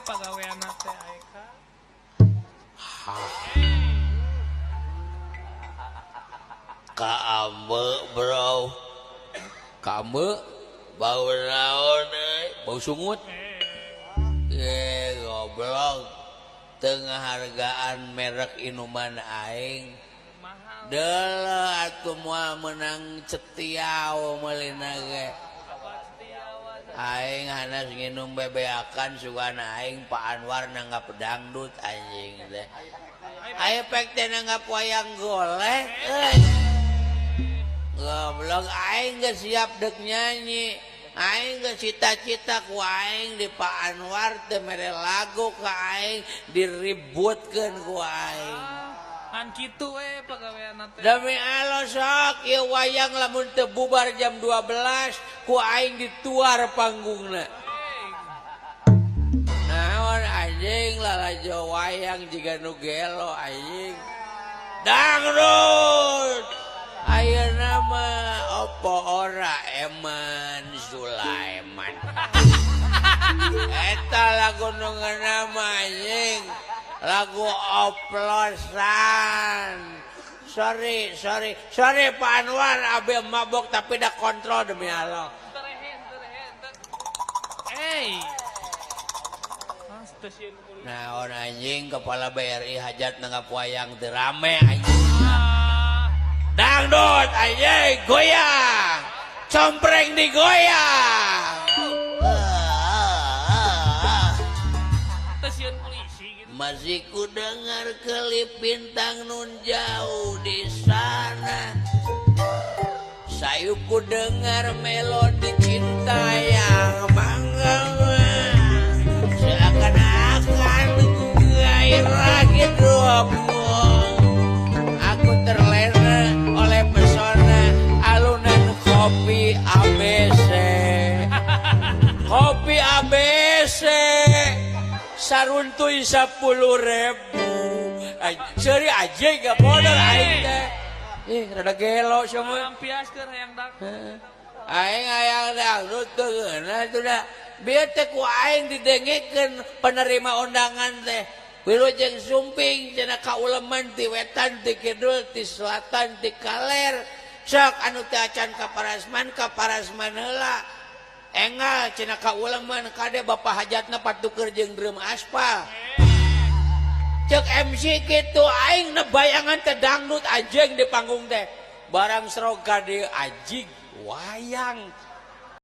pagaweanna teh aeka. Kaambe bro. Kaambe bau naon euy? Bau sungut. Goblok. Tengah hargaan merek inuman aing. Deuleu atuh moal meunang cetiau meulina ge. Aing hanas nginum bebeakan sugan aing Pak Anwar nanggap dangdut anjing teh. Aya pek teh nanggap wayang golek euy. Goblok aing geus siap deuk nyanyi. Aing geus cita-cita ku aing di Pak Anwar teh mere lagu ka aing diributkeun ku aing. An kitu we pagaweanna teh. Demi Allah sok ieu wayang lamun teu bubar jam 12 ku aing dituar panggungna. Naon anjing lalajo wayang jiga nu gelo anjing. Dangdut. Ayeuna mah opo ora Eman Sulaiman. Eta lagu nu ngeunah mah anjing. Lagu oplosan. Sorry, sorry, sorry Pak Anwar, abe mabok tapi dah kontrol demi Allah. Hey. Nah, orang anjing kepala BRI hajat nanggap wayang teu rame anjing. Dangdut anjing goyang. Compreng digoyang. Masih ku dengar kelip bintang nun jauh di sana. Sayup ku dengar melodi cinta yang menggema. Seakan-akan gairah hidupku. Aku terlena oleh pesona alunan kopi ABC. Kopi ABC. Saruntuy 10.000. Seuri anjing gak modal aing teh. Ih, rada gelo sia mah. Lampiaskeun hayang dangdut. Aing hayang dangdut teu ngeunah tuh da. Bieu teh ku aing didengekeun penerima undangan teh. Wilujeng sumping cenah kauleman ti wetan ti kidul ti selatan ti kaler. Sok anu teh acan ka Parasman ka Parasman heula. Engal cenah kauleman kade bapak hajatna patuker jeung drum aspal. Cek MC kitu aing nebayangan teh dangdut anjing di panggung teh. Barang serog ka dieu anjing wayang.